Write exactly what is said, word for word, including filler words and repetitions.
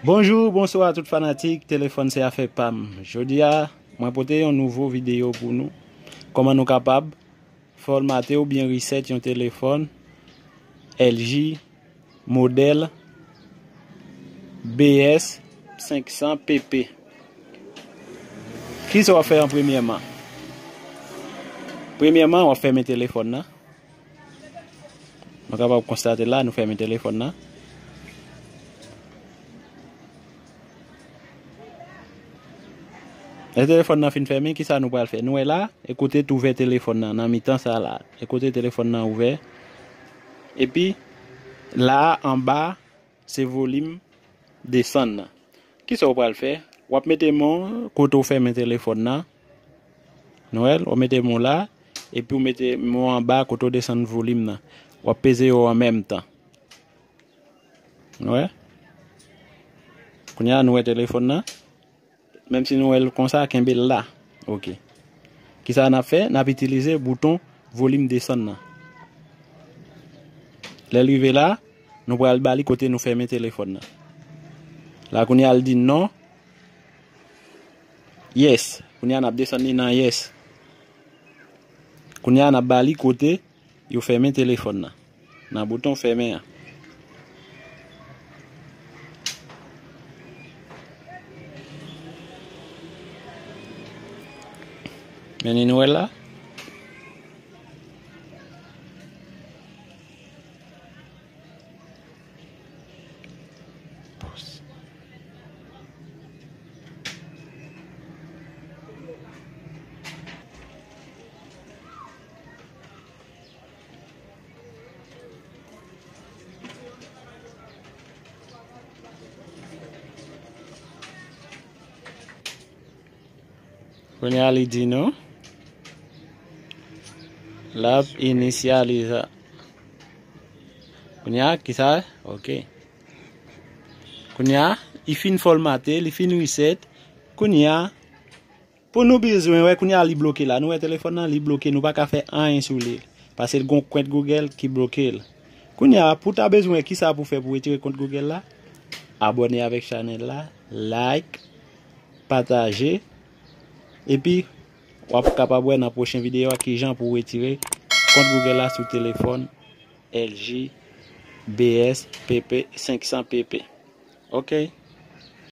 Bonjou, bonswa tout fanatik Telefòn se afè pa m. Jodi a, mwen pote yon nouvo videyo pou nou. Kòman nou kapab fòmate oubyen reset yon telefòn L G modèl B S senk san P P. Kisa w ap fè an premyèman? Premyèman, w ap fèmen telefòn nan. Nou kapab konstate la, nou fèmen telefòn nan. Lè telefòn nan fin fèmen, kisa nou pral fè? Nou wè la, e kote t ouvè telefòn nan, nan mitan sa la. E kote telefòn nan ouvè. Epi, la, anba, se volim desann nan. Kisa w pral fè? W ap mete men w kote w fèmen telefòn nan. Nou wè l, w mete men w la, epi w mete men w anba kote w desann volim nan. W ap peze yo an menm tan. Nou wè? Kounye a, nou wè telefòn nan. Menm si nou wè l konsa, kenbe l la. Oke. Kisa n ap fè? N ap itilize bouton volim desann nan. Lè l rive la, nou pral ba li kote nou fèmen telefòn nan. La, kounye a, l di non. Yes. Kounye a, n ap desann li nan yes. Kounye a, n ap ba li kote yo fèmen telefòn nan. Nan bouton fèmen an. Men ni nou wè la. Kounye a li di nou l ap inisyalize. Kounye a, kisa? Oke. Kounye a, li fin fòmate, li fin reset. Kounye a, pou nou bezwen wè, kounye a li bloke la. Nou wè telefòn nan, li bloke, nou pa ka fè anyen sou li. Paske l gon kont Google ki bloke l. Kounye a, pou ta bezwen wè kisa pou fè pou retire kont Google la, abòne avèk chanèl la, like, pataje, epi w ap kapab wè nan pwochen videyo a kijan pou retire kont Google la sou telefòn L G B S P P senk san P P. Oke,